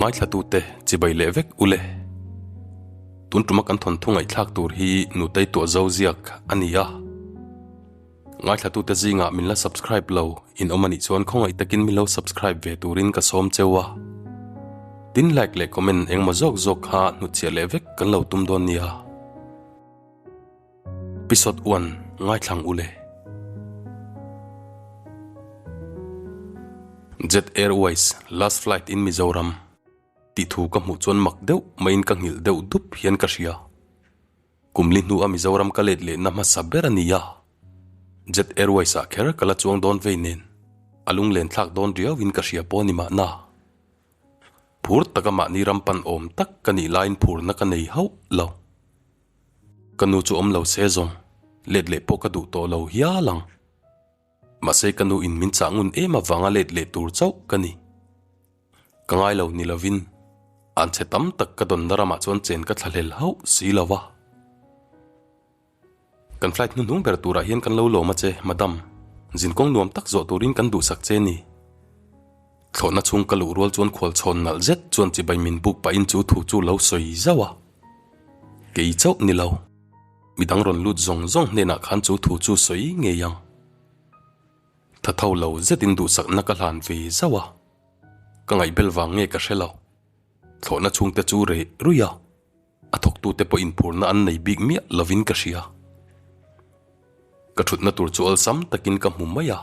Ngaithlatute chibai leh vek ule. Tun tuma kan thawnthu ngaihthlak tur hi Nutei tuah zo ziak a ni a. Ngaithlatute zingah min la subscribe lo in awm anih chuan khawngaih takin min lo subscribe ve turin ka sawm cheu a. Tin like leh comment engmaw zawk zawk kha hnutchhiah leh vek kan lo tum dawn nia. Episode 1 ngaithlang ule. Jet Airways last flight in Mizoram tih thu ka hmuh chuan mak deuh maiin ka nghilh deuh dup hian ka hria. Kum li hnua Mizoram ka let lehna hmasa ber a ni a, Jet Airways ah kher ka la chuang dawn vei nen a lunglen thlak dawn riauin ka hria pawh ni mahna. Phur taka mahni ram pan awm tak ka nih laiin phurna ka nei hauh lo. Ka nu chu awm lo se zawng, let leh pawh ka duh tawh lo hial ang. Mahse ka nu in min chah ngun em avanga let leh tur chauh ka ni. Ka ngai lo ni lovin an chhe tam tak ka dawnna ramah chuan chen ka thlahlel hauh si lo va. Kan flight hnuhnung ber turah hian kan lo lawm a che, madam. Zinkawng nuam tak zawh turin kan duhsak che ni. Thlawhna chhung ka luh rual chuan khualchhawn nalh zet chuan chibai min buk pahin chu thu chu lo sawi zauh a. Kei chauh ni lo. Midang rawn lut zawng zawng hnenah khan chu thu chu sawi ngei ang. Tha tho lo zetin duhsakna ka hlan ve zauh a, ka ngaihbel vang nge ka hre lo. Thlawhna chhungte chu reh ruih a, a thawktute pawh inphurna an nei bik miah lovin ka hria. Ka thutna tur chu awlsam takin ka hmu mai a,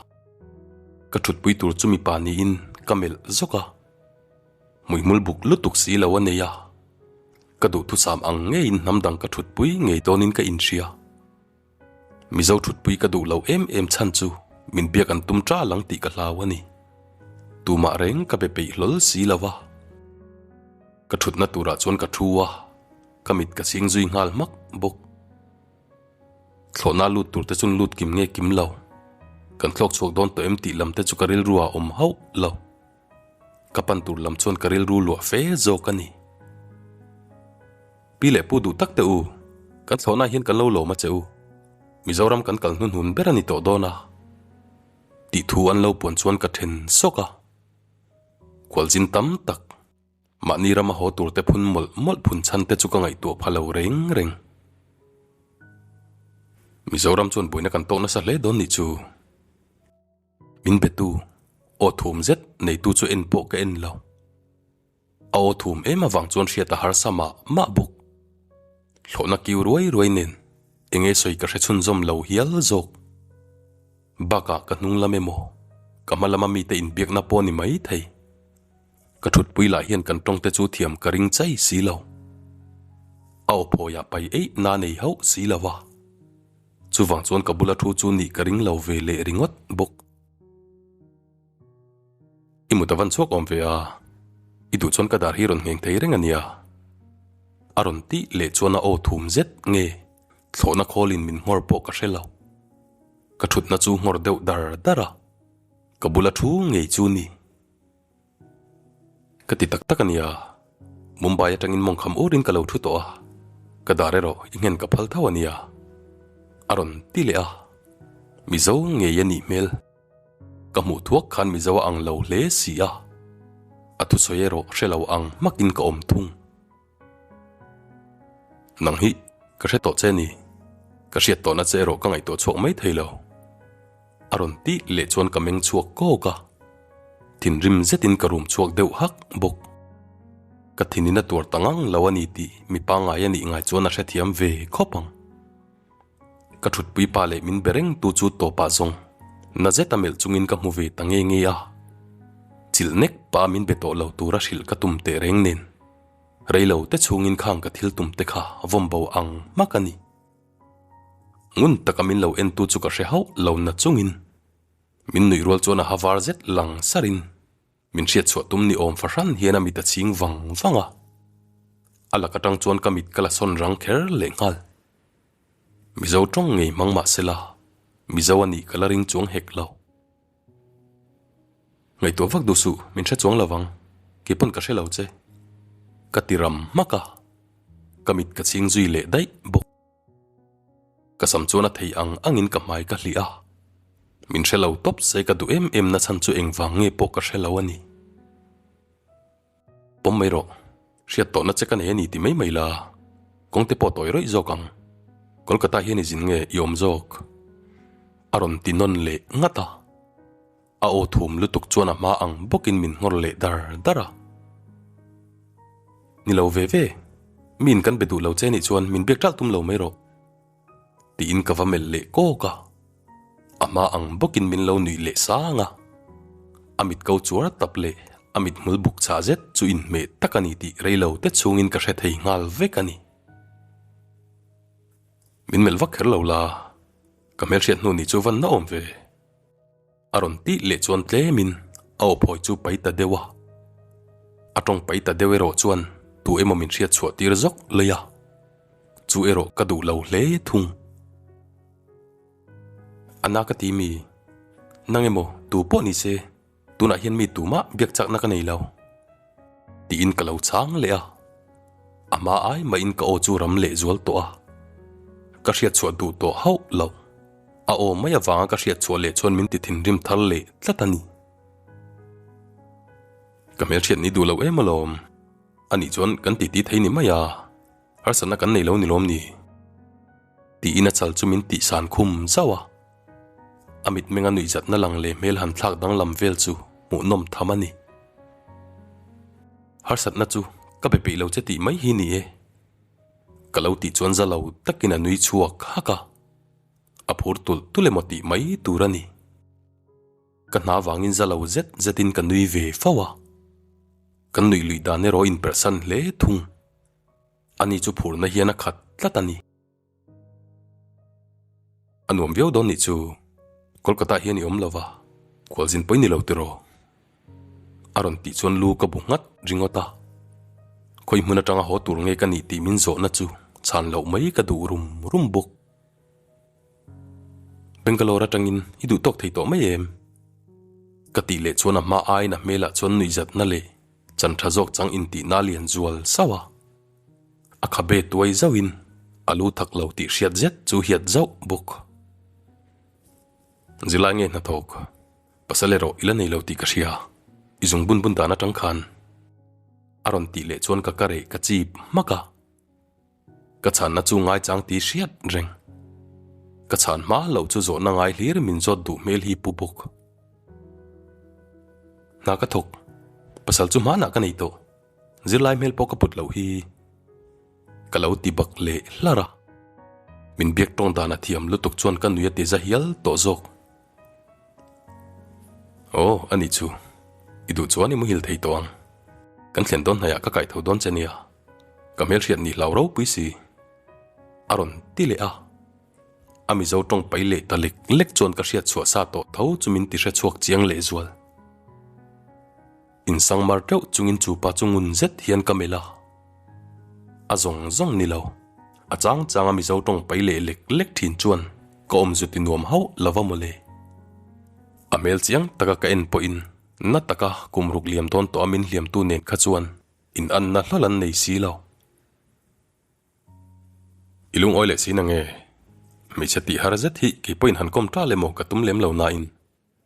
ka thutpui tur chu mipa niin ka melh zawk a, hmuihmul buk lutuk si lo a nei a, ka duhthusam ang ngeiin hnam dang ka thutpui ngei dawnin ka inhria. Mizo thutpui ka duh lo em em chhan chu min biak an tum ta lang tih ka hlau a ni. Tumah reng ka be peih hlawl si lo va. Ka thutna turah chuan ka thu a, ka mit ka ching zui nghal hmak bawk. Thlawhna lut tur te chuan lut kim nge kim lo. Kan thlawk chhuak dawn tawh em tih lam te chu ka rilru ah awm hauh lo. Ka pan tur lam chuan ka rilru luah fe zawk a ni. Pi leh pu duh tak teh u, kan thlawhna hian kan lo lawm a che u. Mizoram kan kal hnuhnun ber a ni tawh dawn a, tih thu an lo puan chuan ka then sawk a. Khualzin tam tak, mahni rama haw tur te phun mawlh mawlh phun chhan te chu ka ngaihtuah pha lo reng reng. Mizoram chuan buaina kan tawk nasa hle dawn nih chu. Min betu, aw thum zet neitu chu en pawh ka en lo. A aw thum em avang chuan hriat a harsa mah mah bawk. Thlawhna kiu ruai ruai nen enge sawi ka hre chhunzawm lo hial zawk. Bakah ka hnung lam emaw, ka hma lama mite inbiakna pawh ni mai thei. Ka thutpui lah hian kan tawngte chu thiam ka ring chai si lo. A aw phawiah pai eih na nei hauh si lo va. Chuvang chuan ka bula thu chu nih ka ring lo ve leh ringawt bawk. I mut a van chhuak awm ve a, i duh chuan ka dar hi rawn ngheng thei reng a nia. A rawn tih leh chuan a aw thum zet nge thlawhna khawlin min nghawr pawh ka hre lo. Ka thutna chu nghawr deuh dar dar a, ka bula thu ngei chu ni. Ka ti tak tak a nia, Mumbai atangin mawngkham urin ka lo thu tawh a, ka dar erawh i nghen ka phal tho a nia. A rawn ti leh a, Mizo ngei a nih hmel. Ka hmuh thuak khan Mizo a ang lo hle si a, a thusawi erawh hre lo ang hmakin ka awm thung. Nang hi ka hre tawh che ni, ka hriat tawhna che erawh ka ngaihtuah chhuak mai thei lo. A rawn tih leh chuan ka meng chhuak kawk a, thinrim zetin ka rum chhuak deuh hak bawk. Ka thinin a tuar ta ngang lo a ni tih mi pangngai a nih ngai chuan a hrethiam ve khawp ang. Ka thutpui pa leh min be reng tu chu tawpah zawng na zet a melh chungin ka hmu ve ta nge nge a. Chilh nek pa min be tawh lo tura hrilh ka tum teh reng nen reilo te chhungin khang ka thil tum te kha vawm bo ang hmak a ni. Ngun taka min lo en tu chu ka hre hauh lo na chungin min nuih rual chuan a ha var zet lang sarin Min hriatchhuah tum ni awm fahran hian a mit a ching vang vang a, a lak atang chuan ka mit ka la sawn rang kher lehnghal. Mizo tawng ngei hmang mah sela, Mizo a nih ka la ring chuang hek lo. Ngaihtuah vak duh suh, min hre chuang lovang, kei pawn ka hre lo che. Ka ti ram hmak a, ka mit ka ching zui leh daih bawk. Ka sam chuan a thei ang angin ka hmai ka hlih a, min hre lo tawp se ka duh em em na chhan chu engvang nge pawh ka hre lo a ni. Pawm mai rawh, hriat tawhna che ka nei a ni ti mai mai la, kawng te pawh tawi rawih zawk ang. Kolkata hian i zin nge i awm zawk? A rawn ti nawn leh ngat a. A aw thum lutuk chuan a hma ang bawkin min nghawr leh dar dar a. Ni lo ve ve, miin kan be duh lo che nih chuan min biak ṭalh tum lo mai rawh. Tiin ka va melh leh kawk a. A hma ang bawkin min lo nuih leh sang a. A mit ko chuar tap leh a mit hmul buk chhah zet chu inhmeh tak a ni tih rei lo te chhungin ka hre thei nghal vek a ni. Min melh vak kher lo la, ka hmelhriat hnu ni chu van na awm ve. A rawn tih leh chuan tlemin a aw phawi chu pai ta deuh a. A tawng pai ta deuh erawh chuan tu emaw min hriat chhuah tir zawk lei a. Chu erawh ka duh lo hle thung. A na ka ti mi, nang emaw tu pawh ni se tunah hian mi tumah biak chakna ka nei lo. Tiin ka lo chhang leh a. A hma ai mahin ka aw chu ram leh zual tawh a. Ka hriat chhuah duh tawh hauh lo. A aw mai avanga ka hriat chhuah leh chuan min ti thinrim thar leh tlat a ni. Ka hmelhriat ni duh lo em alawm. Anih chuan kan titi thei ni mai a, harsatna kan nei lo ni lawm ni? Tiin a chal chu min tihsan khum zauh a. A mitmenga nuihzatna lang leh hmel han thlak danglam vel chu hmuhnawm tham a ni. Harsatna chu ka be peih lo che tih mai hi ni e. Ka lo tih chuan za lo takin a nui chhuak hak a. A phur tulh tulh emaw tih mai tur a ni. Ka hna vangin za lo zet zetin ka nui ve fo a. Kan nuih luih dan erawh inperhsan hle thung. Ani chu phurna hian a khat tlat a ni. A nuam viau dawn nih chu Kolkata hian i awm lo va, khualzin pawi ni lo tiraw? A rawn tih chuan lu ka bu nghat ringawt a. Khawi hmun atanga haw tur nge ka nih tih min zawhna chu chhan loh mai ka duh rum rum bawk. Bangalore atangin i duh tawk thei tawh mai em? Ka tih leh chuan a hma aiin a hmelah chuan nuihzatna leh chan tha zawk chang intihna a lian zual sauh a. A khabe tuai zauhin a lu thak lo tih hriat zet chu hiat zauh bawk. Zirlai nge hnathawk? Pasal erawh i la nei lo tih ka hria, i zung bun bun dan atang khan. A rawn tih leh chuan ka ka reh ka chip hmak a. Ka chhanna chu ngaichang tih hriat reng. Ka chhan hma loh chu zawhna ngai hlir min zawt duh hmel hi pu bawk. Hna ka thawk, pasal chu hmanah ka nei tawh, zirlai hmel pawh ka put loh hi. Ka lo ti bak leh hlar a. Min biak tawng dan a thiam lutuk chuan ka nui a ti za hial tawh zawk. Aw, a nih chu. I duh chuan i muhil thei tawh ang. Kan thlen dawn hnaiah ka kaih tho dawn che nia. Ka hmelhriat ni hlau ropui si. A rawn ti leh a. A Mizo tawng pai leh ta lek lek chuan ka hriat chhuah sa tawh tho chu min ti hre chhuak chiang leh zual. Insangmar teuh chungin chu pa chu ngun zet hian ka melh a. A zawng zawng ni lo. A chang chang a Mizo tawng pai leh lek lek thin chuan ka awm zu ti nuam hauh lo va mawle. A hmel chiang taka ka en pawhin na taka kum ruk liam dawn tawh a min hliamtu nen kha chuan in anna hlawl an nei si lo. I lungawi leh si na nge? Hmeichhe tih har zet hi kei pawhin han kawm tal emaw ka tum lem lo nain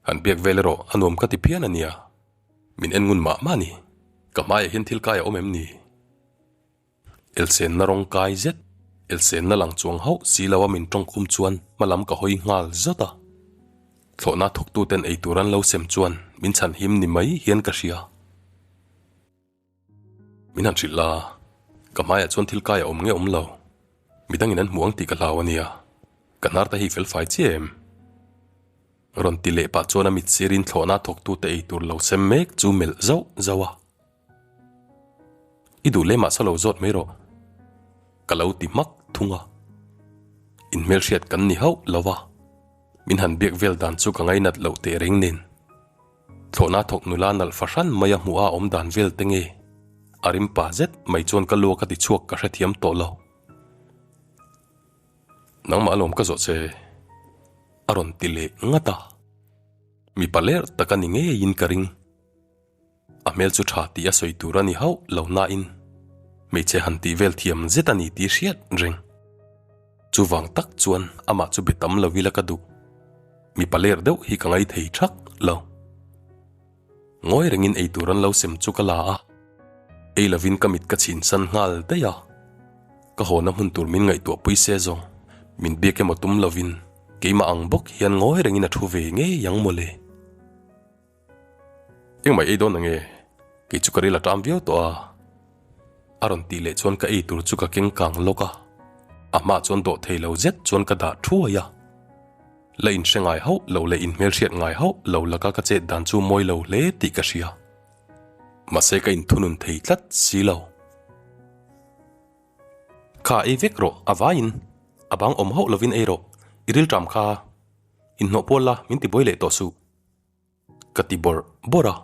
han biak vel erawh a nuam ka ti phian a nia. Min en ngun mah mah a ni. Ka hmaiah hian thil kai a awm em ni? Elsenna rawng kai zet, elsenna lang chuang hauh si lo a min tawngkhum chuan hma lam ka hawi nghal zawt a. Thlawhna thawktuten ei tur an lo sem chuan min chhan him ni mai hian ka hria. Min han hrilh la, ka hmaiah chuan thil kai a awm nge awm lo. Midangin an hmu ang tih ka hlau a nia. Ka hnar te hi fel fai chiah em? Rawn ti leh pah chuan a mit sirin thlawhna thawktute ei tur lo sem mek chu melh zauh zauh a. I duh lemah sa lo zawt mai rawh. Ka lo ti hmak thung a. Inhmelhriat kan ni hauh lo va, min han biak vel dan chu ka ngainat loh teh reng nen. Thlawhna thawk nula nalh fahran mai a hmuh a awm dan vel te nge? A rim pa zet mai chuan ka luak a ti chhuak ka hrethiam tawh lo. Nangmah alawm ka zawh che a rawn ti leh ngat a. Mipa ler tak a ni ngeiin ka ring. A hmel chu tha tih a sawi tur a ni hauh lo nain hmeichhe han tih vel thiam zet a ni tih hriat reng. Chuvang tak chuan amah chu be tam lo ila ka duh. Mipa ler deuh hi ka ngai thei thak lo. Ngawi rengin eitur an lo sem chu ka la a. Ei lovin ka mit ka chhin san nghal daih a, ka hawna hmun tur min ngaihtuah pui se zawng, min biak emaw tum lovin keimah ang bawk hian ngawi rengin a thu ve ngei ang mawle. Engmah ei dawn ange, kei chu ka ril a ṭam viau tawh a. A rawn tih leh chuan ka ei tur chu ka keng kang lawk a, a hmaah chuan dawh thei lo zet chuan ka dah thuai a. La inhre ngai hauh lo leh inhmelhriat ngai hauh lo laka ka chet dan chu mawi lo hle tih ka hria. Mahse ka inthunun thei tlat si lo. Kha ei vek rawh, a vaiin a bang awm hauh lovin ei rawh, i rilṭam kha inhnawh pual la min ti buai leh tawh suh. Ka ti bawrh bawrh a,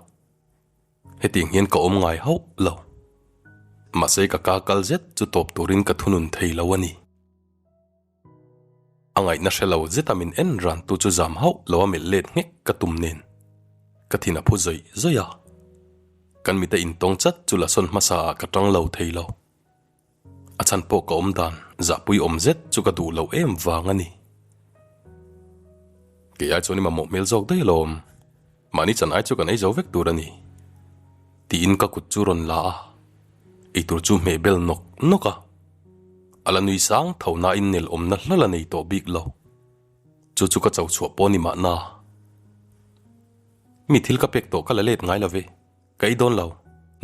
hetiang hian ka awm ngai hauh lo. Mahse ka ka kal zet chu tawp turin ka thunun thei lo a ni. A ngaihna hre lo zeta min en ran tu chu zam hauh lo a melh let nghek ka tum nen ka thin a phu zawih zawih a. Kan mita intawng chat chu la sawn hmasa ah ka tang lo thei lo. A chhan pawh ka awm dan zahpui awm zet chu ka duh loh em vang a ni. Kei ai chuan i mamawh hmel zawk daih alawm. Mahni chan ai chu kan ei zo vek tur a ni. Tiin ka kut chu rawn la a, eitur chu hmeh bel nawk nawk a. A la nui sang tho nain nel awmna hlawl a nei tawh bik lo. Chu chu ka cho chhuah pawh ni mahna. Mi thil ka pek tawh ka la let ngai lo ve. Ka ei dawn lo.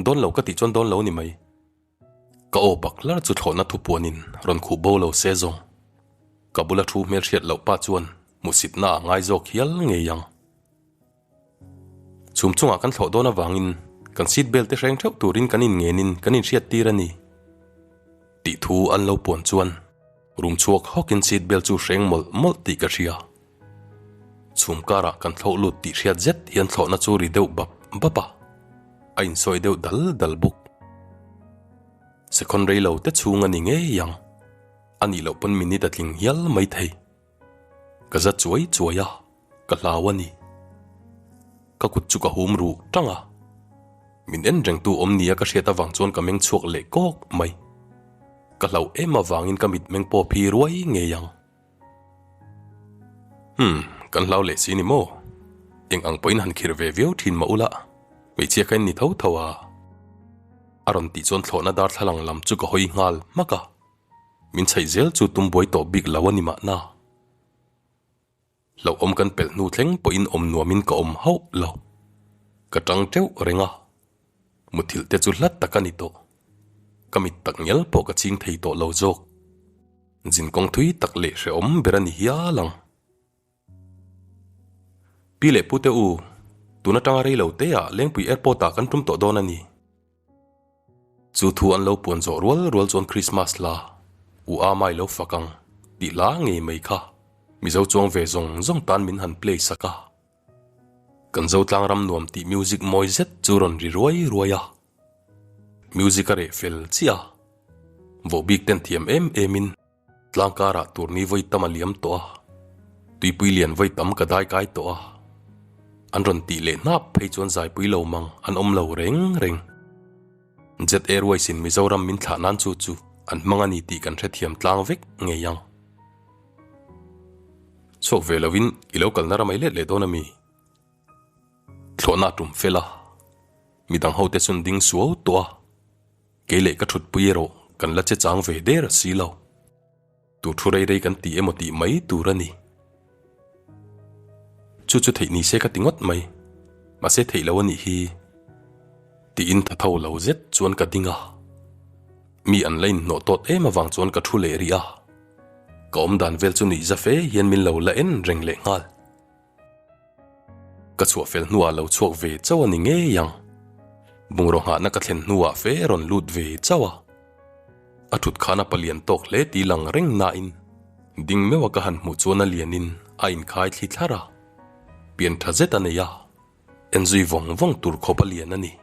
Dawn lo ka tih chuan dawn lo ni mai. Ka aw bak hlar chu thlawhna thupuanin rawn khuh bo lo se zawng. Ka bula thu hmelhriat loh pa chuan hmuhsitna a ngai zawk hial ngei ang. Chhum chungah kan thlawh dawn avangin kan seat belt te hreng theuh turin kan inngenin kan inhriat tir a ni. Tih thu an lo puan chuan rum chhuak hawkin seat belt chu hreng mawlh mawlh tih ka hria. Chhum karah kan thlawh lut tih hriat zet hian thlawhna chu ri deuh bap bap a, a insawi deuh dal dal bawk. Sekhawn rei lo te chhung a ni ngei ang, a nih loh pawn minute a tling hial mai thei. Ka za chuai chuai a, ka hlau a ni. Ka kut chu ka hum ruh tang a, min en rengtu awm nia ka hriat avang chuan ka meng chhuak leh kawk mai. Ka hlauh em avangin ka mitmeng pawh phi ruai ngei ang. Umm, kan hlau leh si ni maw? Eng ang pawhin han khirh ve viau thin mah ula, hmeichhia kha in ni tho tho a. A rawn tih chuan thlawhna darthlalang lam chu ka hawi nghal hmak a, min chhaih zel chu tum buai tawh bik lo a ni mahna. Hlauhawm kan pelh hnu thleng pawhin awm nuamin ka awm hauh lo. Ka tang teuh reng a, muthilh te chu hlat tak a ni tawh. Ka mit tak ngial pawh ka ching thei tawh lo zawk. Zinkawng thui tak leh hrehawm ber a ni hial ang. Pi leh Pute u, tun atanga rei lo te ah Lengpui Airport ah kan tum tawh dawn a ni. Chu thu an lo puan zawh rual rual chuan Christmas hla, U Amai lo fak ang tih hla ngei mai kha Mizo chuang ve zawng zawng tan min han play sak a. Kan Zotlang ram nuam tih music mawi zet chu rawn ri ruai ruai a. Music a reh fel chiah a, vohbik ten thiam em em in tlang karah turni vawi tam a liam tawh a, tuipui lian vawi tam ka dai kai tawh a, an rawn tih leh hnap phei chuan zaipui lo mang an awm lo reng reng. Jet Airways in Mizoram min thlah nan chu chu an hmang a ni tih kan hrethiam tlang vek ngei ang. Chhuak ve lovin i lo kalna ramai let leh dawn a mi? Thlawhna a tum fel a, midang ho te chuan ding suau tawh a, kei leh ka thutpui erawh kan la che chang ve der si lo. Tu thu rei rei kan ti emaw tih mai tur a ni. Chu chu theih ni se ka ti ngawt mai, mahse theih lo a nih hi. Tiin tha tho lo zet chuan ka ding a, mi an la inhnawh tawt em avang chuan ka thu leh rih a, ka awmdan vel chu nuihza fe hian min lo la en reng leh nghal. Ka chhuah fel hnuah lo chhuak ve chauh a ni ngei ang. Bungraw nghahna ka thlen hnuah fe rawn lut ve chauh a. A thut khan a palian tawk hle ti lang reng nain ding meuh a ka han hmuh chuan a lianin a inkhai thli thlar a. Pian tha zet a nei a, en zui vawng vawng tur khawp a lian a ni.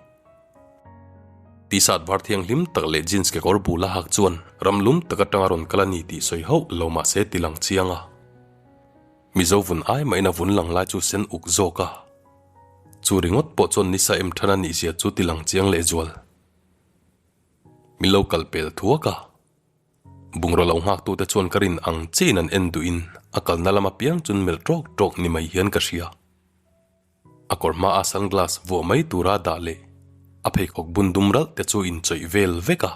T-shirt var thianghlim tak leh jeans kekawr bul a hak chuan ram lum tak atanga rawn kal a ni tih sawi hauh lo mahse ti lang chiang a. Mizo vun ai mahin a vun lang lai chu sen uk zawk a, chu ringawt pawh chuan nisa em than a nih zia chu ti lang chiang leh zual. Min lo kal pel thuak a, bungraw lo nghak tute chuan ka rin ang chiin an en duhin a kalna lam apiang chun melh tawk tawk ni mai hian ka hria. A kawr hmaa sunglass vuah mai tura dah leh. A pheikhawk bun dum ralh te chu inchawih vel vek a.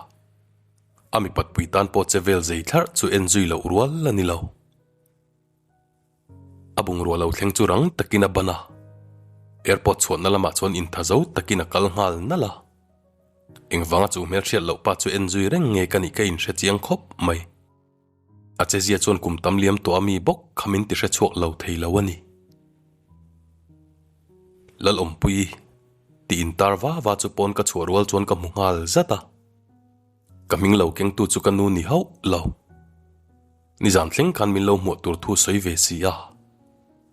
A mipat pui tan pawh che vel zei thlarh chu en zui loh rual a ni lo. A bungrua lo thleng chu rang takin a ban a, airport chhuahna lamah chuan intha zo takin a kal nghal nalh a. Engvanga chu hmelhriat loh pa chu en zui reng nge ka nih ka inhre chiang khawp mai. A chezia chuan kum tam liam tawh a mi bawk kha min ti hre chhuak lo thei lo a ni. Lalawmpuii tih intar va va chu pawn ka chhuah rual chuan ka hmu nghal zat a. Ka hming lo kengtu chu ka nu ni hauh lo. Nizan thleng khan min lo hmuah tur thu sawi ve si a.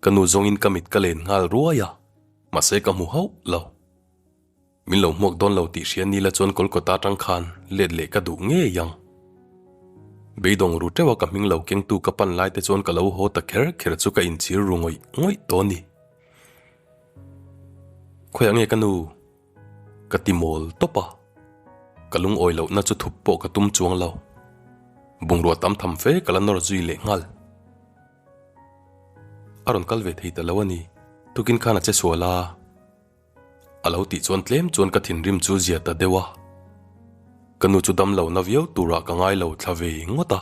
Ka nu zawngin ka mit ka len nghal ruai a, mahse ka hmu hauh lo. Min lo hmuak dawn lo tih hria nila chuan Kolkata atang khan let leh ka duh ngei ang. Beidawng ru teuh a ka hming lo kengtu ka pan lai te chuan ka lo haw ta kher kher chu ka inchhir ru ngawih ngawih tawh a ni. Khawiah nge ka nu? Ka ti mawl tawp a. Ka lungawi lohna chu thup pawh ka tum chuang lo. Bungrua tam tham fe ka la nawr zui leh nghal. A rawn kal ve thei ta lo a ni. Tukin khan a che sual a. A lo tih chuan tlem chuan ka thinrim chu zia ta deuh a. Ka nu chu dam lo na viau turah ka ngai lo thla ve ngawt a.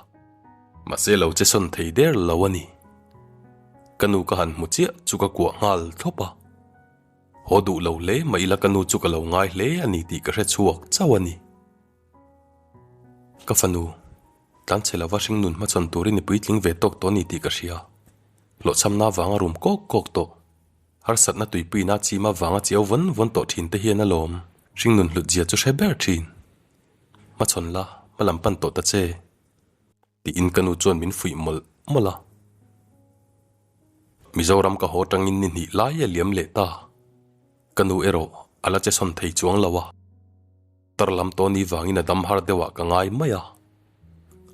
Mahse lo che sawn thei der lo a ni. Ka nu ka han hmu chiah chu ka kuah nghal thlawp a. Haw duh lo hle mah ila ka nu chu ka lo ngai hle a ni tih ka hre chhuak chauh a ni. Ka fanu, tlanchhe lova hringnun hmachhawn turin i puitling ve tawk tawh a ni tih ka hria. Hlawhchhamna avanga rum kawk kawk tawh. Harsatna tuipuina chim avanga chiau vawn vawn tawh thin te hian alawm hringnun hlut zia chu hre ber thin. Hmachhawn la, hma lam pan tawh ta che. Tiin ka nu chuan min fuih mawlh mawlh a. Mizoram ka haw tangin ni hnih lai a liam leh ta. Ka nu erawh a la che sawn thei chuang lo a. Tar lam tawh ni vangin a dam har deuhah ka ngai mai a.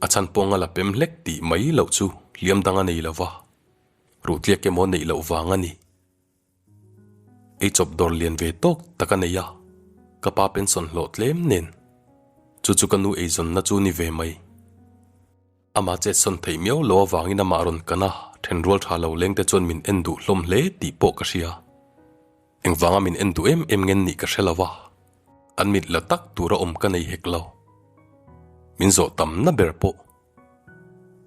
A chhan pawng a la pem hlek tih mai loh chu hliam dang a nei lo va. Ruhtliak emaw neih loh vang a ni. Ei chawp dawr lian ve tawk tak a nei a, ka pa pension hlawh tlem nen. Chu chu ka nu eizawnna chu ni ve mai. Amah chetsawn theih miau lo avangin amah rawn kan a, thenrual tha lo leng te chuan min en duh hlawm hle tih pawh ka hria. Engvanga min en duh em em ngen nih ka hre lo a, an mit la tak tura awm ka nei hek lo. Min zawh tamna ber pawh.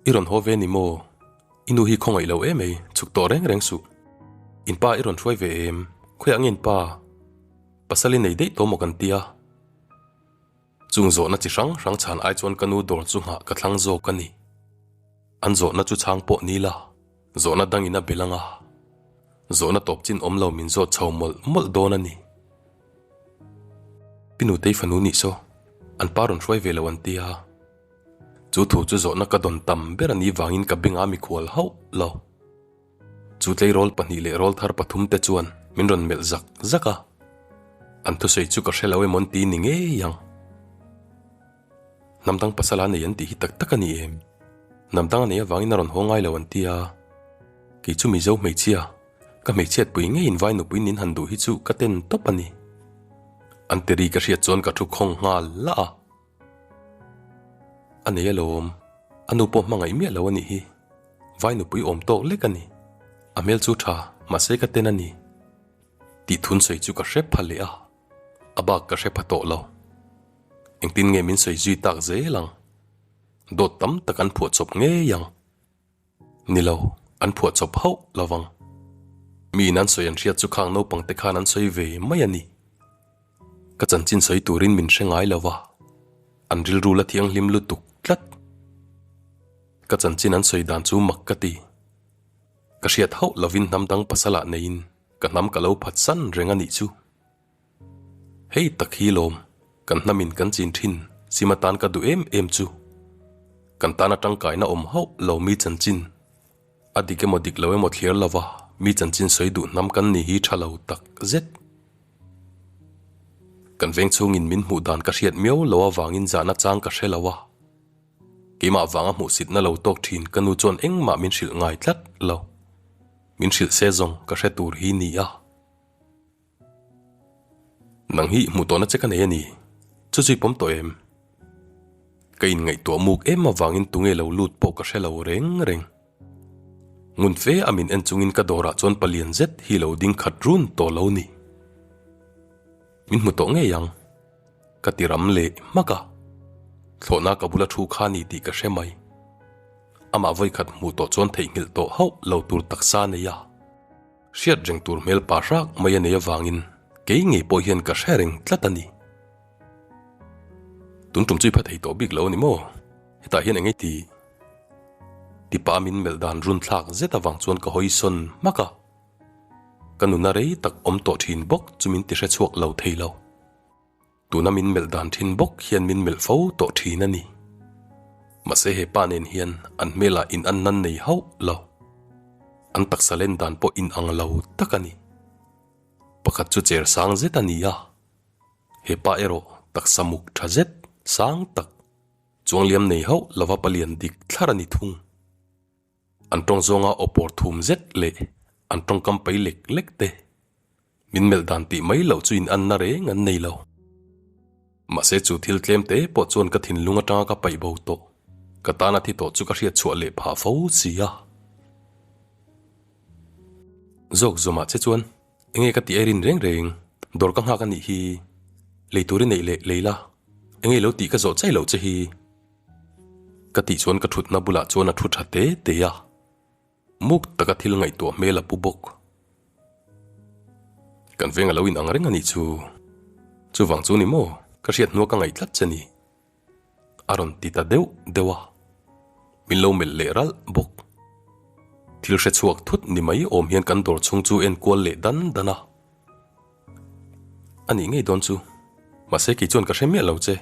I rawn haw ve ni maw? I nu hi khawngaih lo em ei, chhuk tawh reng reng suh. In pa i rawn hruai ve em? Khawiah nge in pa? Pasal i nei daih tawh maw kan tia? Chung zawhna chi hrang hrang chhan ai chuan ka nu dawr chu nghah ka thlang zawk a ni. An zawhna chu chhang pawh ni la, zawhna dangin a bel anga. Zawhna tawp chin awm lo min zawt chho mawlh mawlh dawn a ni. Pi Nutei fanu nih saw, an pa rawn hruai ve lo an tia. Chu thu chu zawhna ka dawn tam ber a nih vangin ka bengah mikhual hauh lo. Chu tleirawl pahnih leh rawl thar pathum te chuan min rawn melh zak zak a, an thusawi chu ka hre lo emaw an ti ni ngei ang. Hnam dang pasal a nei an tih hi tak tak a ni em? Hnam dang a nei avangin a rawn haw ngai lo an ti a, kei chu Mizo hmeichhia, ka hmeichhiatpui ngeiin vai nupui nin han duh hi chu ka ten tawp a ni. An ti ri ka hriat chuan ka thu khawng nghal lah a. A nei alawm, a nu pawh hmangaih miah lo a nih hi. Vai nupui awm tawk lek a ni. A hmel chu tha, mahse ka ten a ni. Tih thun sawi chu ka hre pha leh a, a bak ka hre pha tawh lo. Engtin nge min sawi zui tak zel ang? Dawt tam tak an phuah chawp ngei ang. Ni lo, an phuah chawp hauh lo vang. Miin an sawi an hriat chu khang naupang te khan an sawi ve mai a ni. Ka chanchin sawi turin min hre ngai lo va, an rilru la thianghlim lutuk tlat. Ka chanchin an sawi dan chu mak ka ti. Ka hriat hauh lovin hnam dang pasalah neiin ka hnam ka lo phatsan reng a nih chu. Hei tak hi lawm, kan hnamin kan chin thin, sim atan ka duh em em chu. Kan tana tangkaina awm hauh lo mi chanchin. A dik emaw dik lo emaw thliar lova mi chanchin sawi duh hnam kan ni hi tha lo tak zet. Kan veng chhungin min hmuh dan ka hriat miau lo avangin zahna chang ka hre lo a. Keimah vanga hmuhsitna lo tawk thin ka nu chuan engmah min hrilh ngai tlat lo. Min hrilh se zawng ka hre tur hi ni a. Nang hi hmuh tawhna che ka nei a ni, chu chu i pawm tawh em? Ka inngaihtuah muk em avangin tunge lo lut pawh ka hre lo reng reng. Ngun fe a min en chungin ka dawrah chuan palian zet hi lo ding khat run tawh lo ni. Min hmu tawh ngei ang. Ka ti ram leh hmak a, thlawhna ka bula thu kha ni tih ka hre mai. Amah vawikhat hmuh tawh chuan theihnghilh tawh hauh lo tur taksa nei a, hriat reng tur hmel pa hrak mai a nei avangin kei ngei pawh hian ka hre reng tlat a ni. Tun tum chu i pha thei tawh bik lo a ni maw? Hetah hian eng nge ti? Tipa min melh dan runthlak zet avang chuan ka hawi sawn hmak a, ka nuna rei tak awm tawh thin bawk chu min ti hre chhuak lo thei lo. Tuna min melh dan thin bawk hian min melh fo tawh thin a ni. Mahse he pa nen hian an hmelah in an nan nei hauh lo. An taksa len dan pawh in ang lo tak a ni. Pakhat chu cher sang zet a ni a, he pa erawh taksa muk tha zet sang tak chuangliam nei hauh lova palian dik thlar a ni thung. An tawng zawnga aw pawr thum zet leh an tawngkam pai lek lek te min melh dan tih mai loh chu in anna reng an nei lo. Mahse chu thil tlem te pawh chuan ka thinlung atanga ka paih bo tawh, ka tana thi tawh chu ka hriat chhuah leh phah fo si a. Zawk zawmah che chuan enge ka tih airin reng reng dawr ka nghak a nih hi, lei tur i neih leh lei la, enge lo tih ka zawh chai loh che hi. Ka tih chuan ka thutna bulah chuan a thu tha te te a, muk taka thil ngaihtuah hmel a pu bawk. Kan veng a lo inang reng a nih chu, chuvang chu ni maw ka hriat hnua ka ngaih tlat che ni? A rawn ti ta deuh deuh a, min lo melh leh ralh bawk. Thil hre chhuak thut ni mai awm hian kan dawr chhung chu enkual leh dan dan a. A nih ngei dawn chu, mahse kei chuan ka hre miah lo che.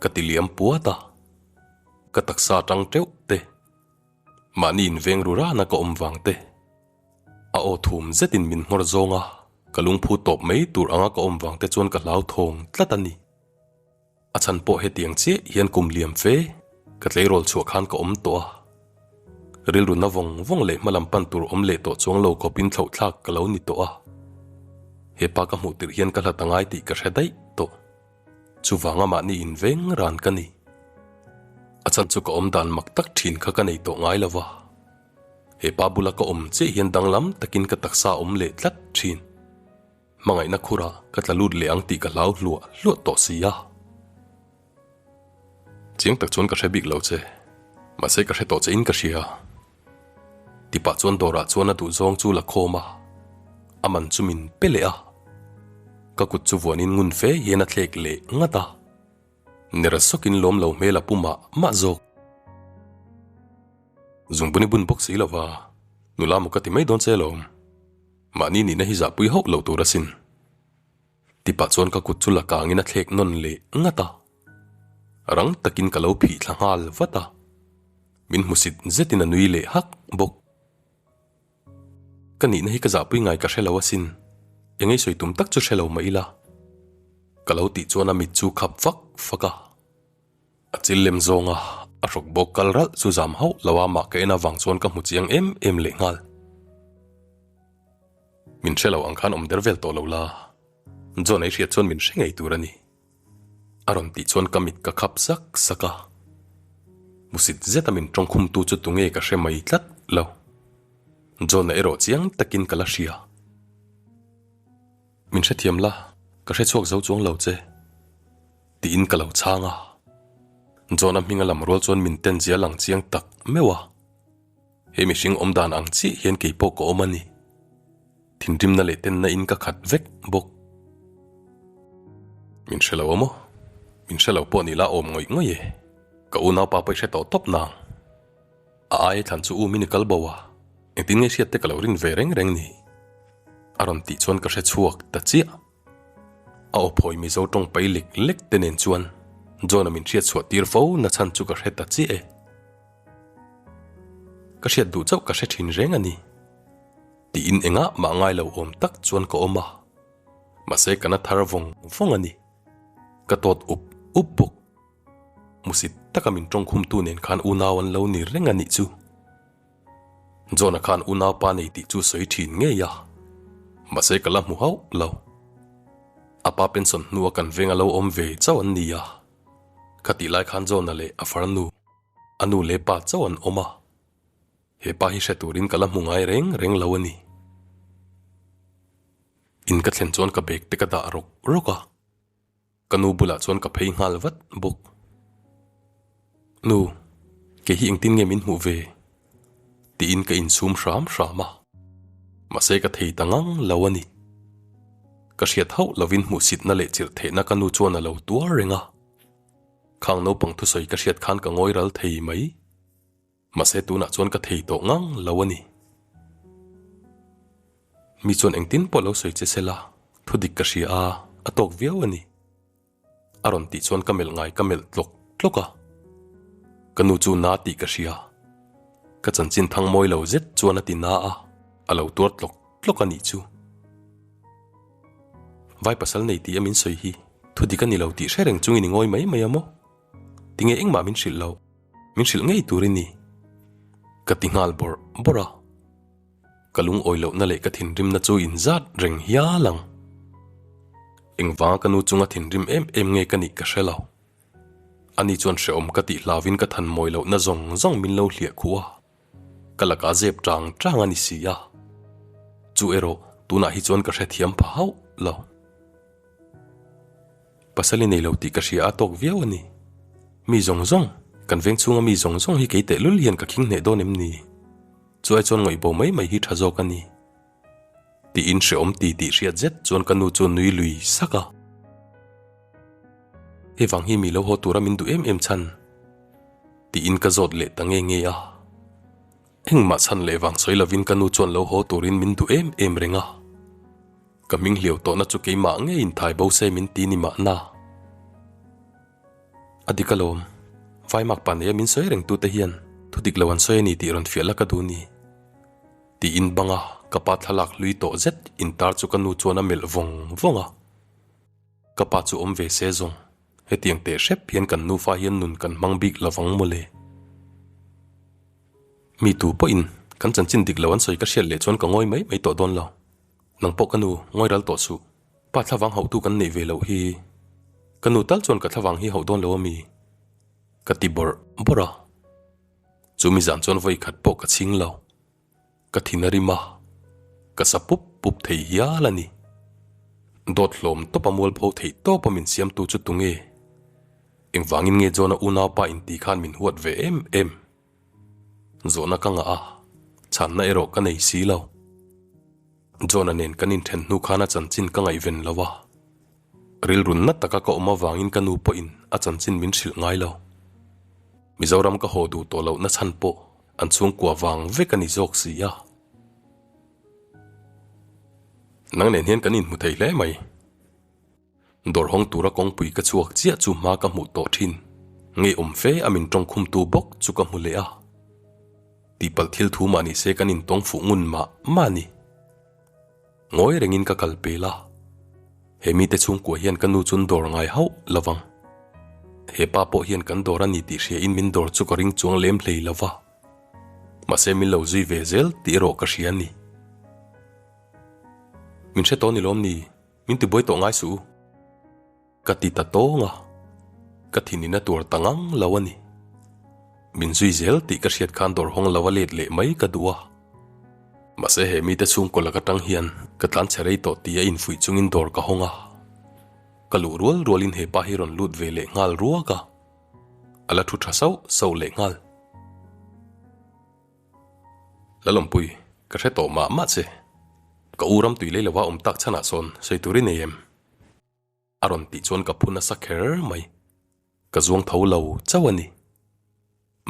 Ka ti liam puat a, ka taksa atang teuh te, mahni inveng ru rana ka awm vang te, a aw thum zetin min nghawr zawng a, ka lungphu tawp mai tur anga ka awm vang te chuan ka hlauthawng tlat a ni. A chhan pawh hetiang chiah hian kum liam fe ka tleirawl chhuah khan ka awm tawh a, rilru na vawng vawng leh hmalam pan tur awm leh tawh chuang lo khawpin thlauhthlak ka lo ni tawh a, hepa ka hmuh tirh hian ka hlat a ngai tih ka hre daih tawh. Chuvanga mahni inveng ran ka ni. A chhan chu ka awm dan mak tak thin kha ka nei tawh ngai lo va. He pa bula ka awm chiah hian danglam takin ka taksa a awm leh tlat thin. Hmangaihna khurah ka tla lut leh ang tih ka hlau hluah hluah tawh si a. Chiang tak chuan ka hre bik lo che, mahse ka hre tawh che in ka hria. Tipah chuan dawrah chuan a duhzawng chu la khawm a, a man chu min pe leh a. Ka kut chu vuanin ngun fe hian a thlek leh ngat a. Nera sawkin lawm lo hmel a pu mah mah zawk. Zungbun i bun bawk si lova, nula maw ka ti mai dawn che alawm. Mahni nihna hi zahpui hauh lo tur asin. Tipah chuan ka kut chu la kangin a thlek nawn leh ngat a. Rang takin ka lo phih thla nghal vat a. Min hmusit zetin a nui leh hak bawk. Ka nihna hi ka zahpui ngai ka hre lo asin, engei sawi tum tak chu hre lo mah ila. Ka lo tih chuan a mit chu khap fak fak a. A chil lem zawnga a hrawk bawk kal ralh chu zam hauh lo a mah ka en avang chuan ka hmu chiang em em leh nghal. Min hre lo ang khan awm der vel tawh lo la, John ei hriat chuan min hre ngei tur a ni. A rawn tih chuan ka mit ka khap sak sak a. Hmusit zeta min tawngkhumtu chu tunge ka hre mai tlat lo. John-a erawh chiang takin ka la hria. Min hrethiam la, ka hre chhuak zo chuang lo che. Tiin ka lo chhang a. John-a hming a lam rual chuan min ten zia lang chiang tak meuh a. He mihring awm dan ang chiah hian kei pawh ka awm a ni. Thinrimna leh tenna in ka khat vek bawk. Min hre lo a maw? Min hre lo pawh ni la awm ngawih ngawih e. Ka unaupa pawh i hre tawh tawp nang. A aia thlan chu um in i kal bo a, engtin nge hriat te ka lo rin ve reng reng ni? A rawn tih chuan ka hre chhuak ta chiah. A aw phawi Mizo tawng pai lek lek te nen chuan John-a min hriat chhuah tir fo na chhan chu ka hre ta chiah e. Ka hriat duh chauh ka hre thin reng a ni. Tiin engah mah ngai lo awm tak chuan ka awm a, mahse ka na thar vawng vawng a ni. Ka tawt up up bawk. Hmusit taka min tawngkhumtu nen khan unau an lo ni reng a nih chu. John-a khan unaupa nei tih chu sawi thin ngei a, mahse ka la hmu hauh lo. A pa pension hnua kan veng a lo awm ve chauh an ni a, khatih lai khan John-a leh a farnu, a nu leh pa chauh an awm a. He pa hi hre turin ka la hmu ngai reng reng lo a ni. In ka thlen chuan ka bag te ka dah rawk rawk a. Ka nu bulah chuan ka phei nghal vat bawk. Nu, kei hi engtin nge min hmuh ve? Tiin ka insum hram hram a. Mahse ka thei ta ngang lo a ni. Ka hriat hauh lovin hmuhsitna leh chirh theihna ka nu chuan a lo tuar reng a. Khang naupang thusawi ka hriat khan ka ngawi ral thei mai. Mahse tunah chuan ka thei tawh ngang lo a ni. Mi chuan engtin pawh lo sawi che sela, thu dik ka hria a, a tawk viau a ni. A rawn tih chuan ka melh ngai ka melh tlawk tlawk a. Ka nu chu na tih ka hria. Ka chanchin thang mawi lo zet chuan a ti na a, a lo tuar tlawk tlawk a nih chu. Vai pasal nei tih a min sawi hi thu dik a ni lo tih hre reng chungin i ngawi mai mai a maw? Tinge engmah min hrilh loh? Min hrilh ngei tur i ni. Ka ti nghal bawrh bawrh a. Ka lungawi lohna leh ka thinrimna chu inzat reng hial ang. Engvanga ka nu chunga thinrim em em nge ka nih ka hre lo. Ani chuan hrehawm ka tih hlauvin ka than mawi lohna zawng zawng min lo hliah khuh a. Ka lakah zep tang tang a ni si a. Chu erawh tunah hi chuan ka hrethiam pha hauh lo. Pasal i nei lo tih ka hria a tawk viau a ni. Mi zawng zawng, kan veng chhunga mi zawng zawng hi kei tehlul hian ka khing hneh dawn em ni? Chu ai chuan ngaihbo mai mai hi tha zawk a ni. Tiin hreawm ti tih hriat zet chuan ka nu chu nui lui sak a. Hei vang hi mi lo haw tura min duh em em chhan? Tiin ka zawt leh ta nge nge a. Engmah chhan leh vang sawi lovin ka nu chuan lo haw turin min duh em em reng a. Ka hming hliau tawhna chu keimah ngeiin thai bo se min ti ni mahna. A dik alawm, Vaimak pa neia min sawi reng tute hian thu dik lo an sawi a ni tih rawn fiah la ka duh ni. Tiin banga ka pa thlalak hlui tawh zet intar chu ka nu chuan a melh vawng vawng a. Ka pa chu awm ve se zawng, hetiang teh hrep hian kan nufa hian nun kan hmang bik lovang mawle. Mi tu pawhin kan chanchin dik lo an sawi ka hriat leh chuan ka ngawi mai mai tawh dawn lo. Nang pawh ka nu, ngawi ral tawh suh. Pa thlavang hauhtu kan neih ve loh hi. Ka nu tal chuan ka thlavang hi hauh dawn lo a mi? Ka ti bawrh bawrh a. Chu mi zan chuan vawi khat pawh ka chhing lo. Ka thin a rim a, ka sa pup pup thei hial a ni. Dawt hlawm tawp a mualpho theih tawp a min siamtu chu tunge? Engvangin nge John-a unaupa inti khan min huat ve em em? Zawhna ka ngah a, chhanna erawh ka nei si lo. John-a nen kan inthen hnu khan a chanchin ka ngaihven lo a. Rilrun na taka ka awm avangin ka nu pawhin a chanchin min hrilh ngai lo. Mizoram ka haw duh tawh lohna chhan pawh an chhungkua vang vek a ni zawk si a. Nang nen hian kan inhmu thei hle mai. Dawr hawng tura kawngpui ka chhuak chiah chu hma ka hmuh tawh thin. Ngeiawm fe a min tawngkhumtu bawk chu ka hmu leh a. Tihpalh thil thu mah nise kan intawng fuh ngun mah mah a ni. Ngawi rengin ka kal pel a. He mite chhungkua hian ka nu chun dawr ngai hauh lo vang. He pa pawh hian kan dawr a ni tih hriain min dawr chu ka ring chuang lem hlei lo va. Mahse min lo zui ve zel tih erawh ka hria a ni. Min hre tawh ni lawm ni? Min tibuai tawh ngai suh u. Ka ti ta tawng a, ka thin in a tuar ta ngang lo a ni. Min zui zel tih ka hriat khan dawr hawng lo a let leh mai ka duh a. Mahse he mite chhungkaw lak atang hian ka tlan chhe rei tawh tih a infuih chungin dawr ka hawng a. Ka luh rual rualin he pa hi rawn lut ve leh nghal ruak a. A la thu tha sauh sauh leh nghal. Lalawmpui, ka hre tawh mah mah che. Ka u ram tui lei lova awm tak chhanah sawn sawi tur i nei em? A rawn tih chuan ka phu nasa kher mai. Ka zuang tho lo chauh a ni.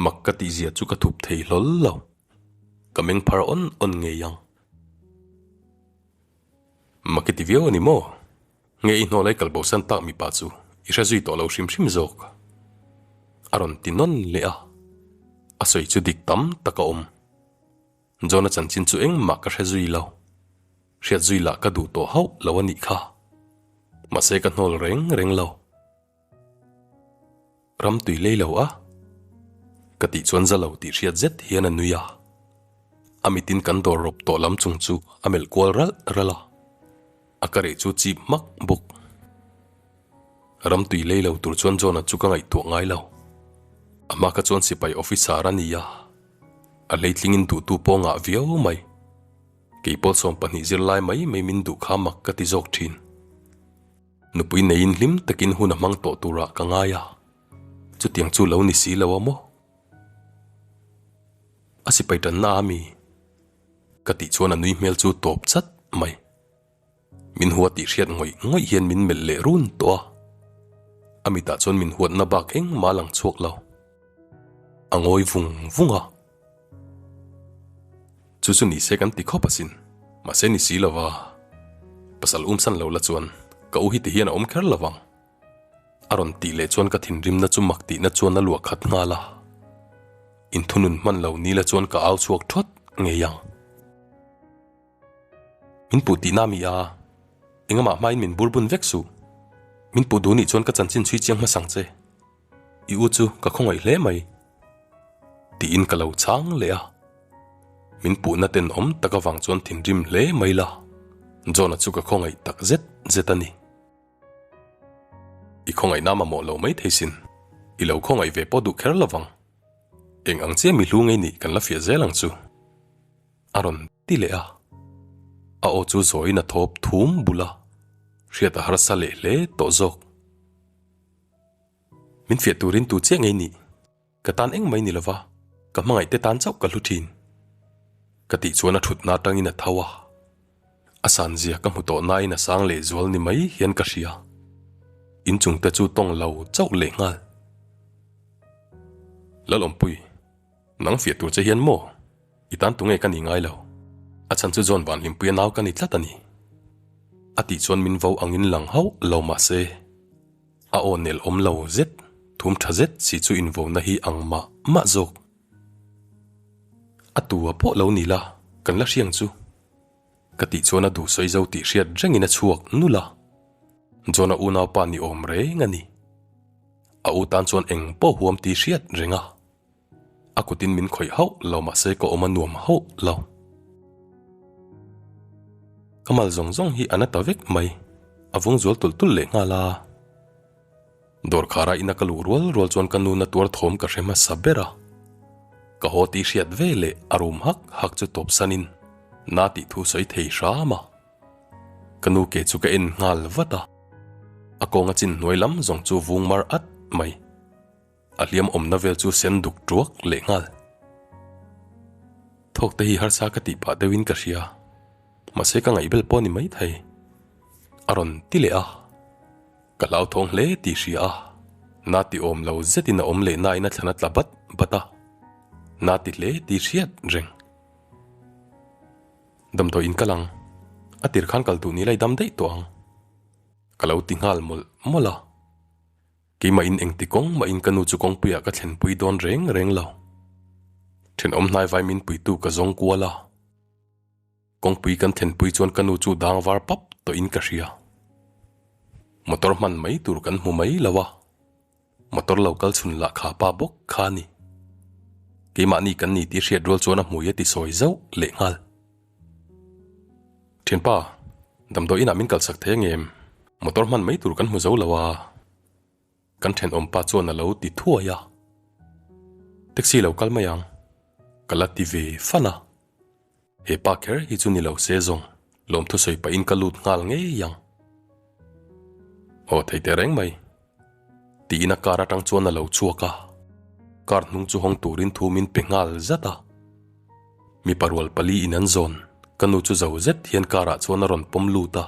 Mak ka tih zia chu ka thup thei hlawl lo. Ka meng phar awn awn ngei ang. Mak i ti viau a ni maw? Nge i hnawl ai kal bosan tak mipa chu i hre zui tawh lo hrim hrim zawk? A rawn ti nawn leh a. A sawi chu dik tam tak a awm. John-a chanchin chu engmah ka hre zui lo. Hriat zui lah ka duh tawh hauh lo a nih kha. Mahse ka hnawl reng reng lo. Ram tui lei lo a? Ka tih chuan za lo tih hriat zet hian a nui a. A mitin kan dawr rawp tawh lam chung chu a melh kual ralh ralh a. A ka reh chu chip hmak bawk. Ram tui lei lo tur chuan John-a chu ka ngaihtuah ngai lo. A hma kha chuan sipai officer a ni a. A hleitlingin duhtu pawh ngah viau mai. Kei pawl 12 zirlai mai mai min duh kha mak ka ti zawk thin. Nupui neiin hlim takin hun a hmang tawh turah ka ngai a, chutiang chu lo ni si lo a maw? A sipai tanna a mi? Ka tih chuan a nui hmel chu tawp chat mai. Min hua tih hriat ngawih ngawih hian min melh leh run tawh a, a mitah chuan min huatna bak engmah a lang chhuak lo. A ngawi vung vung a. Chu chu ni se kan ti khawp asin, mahse ni si lova pasal umsan lo la chuan ka u hi ti hian a awm kher lovang. A rawn tih leh chuan ka thinrimna chu mak tihna chuan a luah khat nghal a, inthunun hman lo ni la chuan ka au chhuak thawt ngei ang. Min puh tihna a mi a, engamah hmain min burbun vek suh. Min puh duh nih chuan ka chanchin chhui chiang hmasang che. I u chu ka khawngaih hle mai. Tiin ka lo chhang leh a. Min puhna tenawm tak avang chuan thinrim hle mai la, John-a chu ka khawngaih tak zet zet a ni. I khawngaihna mamawh lo mai thei sin, i lo khawngaih ve pawh duh kher lovang. Eng ang chiah mi hlu ngei nih kan la fiah zel ang chu. A rawn ti leh a, a aw chu zawiin a thawp thum bul a, hriat a harsa leh hle tawh zawk. Min fiah turin tu chiah ngei nih? Ka tan eng mai ni lova, ka hmangaih te tan chauh ka hlu thin. Ka tih chuan a thutna atangin a tho a, a san zia ka hmu tawh nain a sang leh zual ni mai hian ka hria. Inchung te chu tawng lo chauh leh nghal. Lalawmpui, nang fiah tur che hian maw? I tan tunge ka ni ngai lo. A chhan chu John Vanhlimpuia nau ka ni tlat a ni. A tih chuan min vo angin lang hauh lo mah se. A aw nel awm lo zet, thum tha zet si chu invona hi ang mah mah zawk. A tu a pawh lo ni la, kan la hriang chu. Ka tih chuan a duh sawi zo tih hriat rengin a chhuak nul a. John-a unaupa ni awm reng a ni. A u tan chuan eng pawh huam tih hriat reng a. A kutin min khawih hauh lo mahse ka awm a nuam hauh lo. Ka mal zawng zawng hi a na ta vek mai, a vung zual tulh tulh leh nghal a. Dawrkhara ina ka luh rual rual chuan ka nu na tuar thawm ka hre hmasa ber a. Ka haw tih hriat ve leh a rum hak hak chu tawp sanin na tih thu sawi thei hram a. Ka nu ke chu ka en nghal vat a, a kawnga chin hnuai lam zawng chu vung mar at mai. A hliam awmna vel chu sen duk tuak leh nghal. Thawk te hi harsa ka tih pah deuhin ka hria, mahse ka ngaihbel pawh ni mai thei. A rawn ti leh a, ka hlauthawng hle tih hria a, na ti awm lo zetin a awm leh nain a thlan a tla bat bat a, na ti hle tih hriat reng. Damdawi in kal ang, a tir khan kal duh ni lai dam daih tawh ang, ka lo ti nghal mawlh mawlh a. Keimah in engti kawng mah in ka nu chu kawngpuiah ka thlenpui dawn reng reng lo. Thenawm hnaivai min puitu ka zawng kual a. Kawngpui kan thlenpui chuan ka nu chu dang var pap tawh in ka hria. Motor hman mai tur kan hmu mai lo a. Motor lo kal chhun lah kha pa bawk kha a ni. Keimahni kan ni tih hriat rual chuan a hmui a ti sawi zauh leh nghal. Thianpa, damdawi inah min kalsak thei angem? Motor hman mai tur kan hmu zo lo a. Kan thenawm pa chuan a lo ti thuai a. Taxi lo kal mai ang, ka la ti ve fan a. He pa kher hi chu ni lo se zawng, lawmthu sawi pahin ka lut nghal ngei ang. Aw thei teh reng mai. Tiin a car atang chuan a lo chhuak a, car hnung chu hawng turin thu min pe nghal zat a. Mipa rual pali in an zawn, ka nu chu zo zet hian car ah chuan a rawn pawm lut a,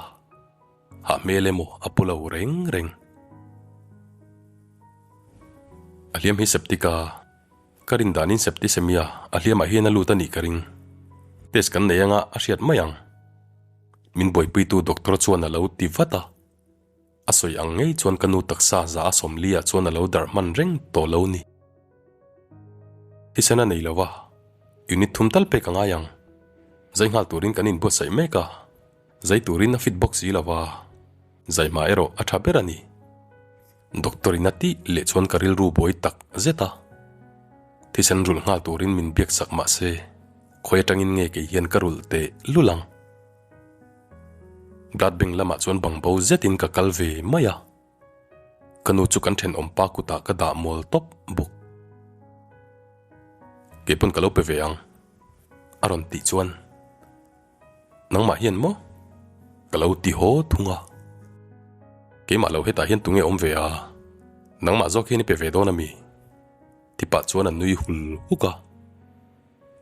hah hmel emaw a pu lo reng reng. A hliam hi septic a, ka rin danin septicemia a hliamah hian a lut a nih ka ring. Test kan nei anga a hriat mai ang. Min buaipuitu doctor chuan a lo ti vat a. A sawi ang ngei chuan ka nu taksa za a sawmli ah chuan a lo darh hman reng tawh lo ni. Thisen a nei lo a, unit thum tal pek a ngai ang. Zai nghal turin kan inbuatsaih mek a, zai turin a fit bawk si lo a, zai hma erawh a tha ber a ni. Doctor in a tih leh chuan ka rilru buai tak zet a. Thisen rulh nghal turin min biak sak mah se, khawi atangin nge kei hian ka rulh teh lul ang. Blood bank lamah chuan bang bo zetin ka kal ve mai a, ka nu chu kan thenawm pa kutah ka dah mawl tawp bawk. Kei pawn ka lo pe ve ang, a rawn tih chuan nangmah hian maw? Ka lo ti haw thung a. Keimah lo hetah hian tunge awm ve a? Nangmah zawk hian i pe ve dawn a mi? Ti pah chuan a nui hul huk a.